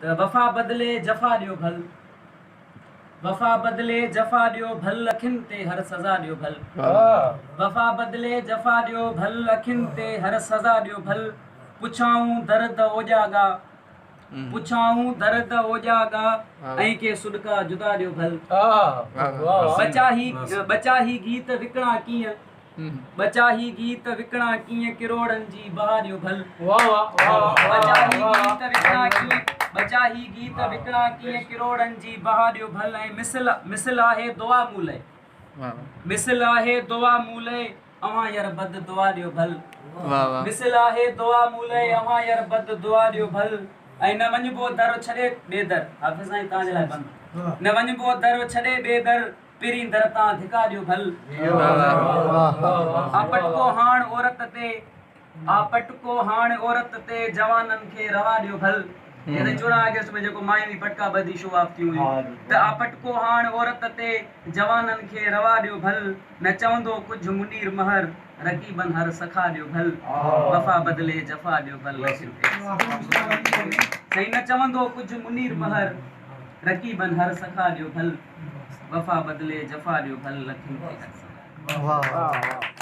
ته وفا بدلي جفا ڏيو ڀل، وفا بدلي جفا ڏيو ڀل اکين تي هر سزا ڏيو ڀل، وفا بدلي جفا ڏيو ڀل اکين تي هر سزا ڏيو ڀل، پڇائون درد اوڄاڳا، پڇائون درد اوڄاڳا ۽ ڪي سڏڪا جدا ڏيو ڀل، ٻچا هي ٻچا هي گيت وڪڻا ڪيئن، ٻچا هي گيت وڪڻا ڪيئن ڪروڙن جي بها ڏيو ڀل. ٻچا هي گيت وڪڻا ڪيئن ٻچا هي گيت وڪڻا ڪيئن ڪروڙن جي بها ڏيو ڀل ۽ مثل مثل آهي دعا مون لئه مثل آهي دعا مون لئه اوهان ير بد دعا ڏيو ڀل مثل آهي دعا مون لئه اوهان ير بد دعا ڏيو ڀل ۽ نه وڃبو در ڇڏي ٻئي در حافظ سائين توهان جي لاء بند نه وڃبو در ڇڏي ٻئي در پرين در تان ڌڪا ڏيو ڀل. آ پٽڪو هاڻ عورت تي آ پٽڪو هاڻ عورت تي جوانن کي روا ڏيو ڀل. يعني 14 آگسٽ ۾ جيڪو مايون هي پٽڪا ٻڌي شو آف ٿيون هيون ته آ پٽڪو هاڻ عورت تي جوانن کي روا ڏيو ڀل. نه چوندو ڪجهه منير مهر رقيبن هر سخا ڏيو ڀل. وفا بدلي جفا ڏيو ڀل. سائين نه چوندو ڪجهه منير مهر رقيبن هر سخا ڏيو ڀل. وفا بدلي جفا ڏيو ڀل لکين تي هر سزا.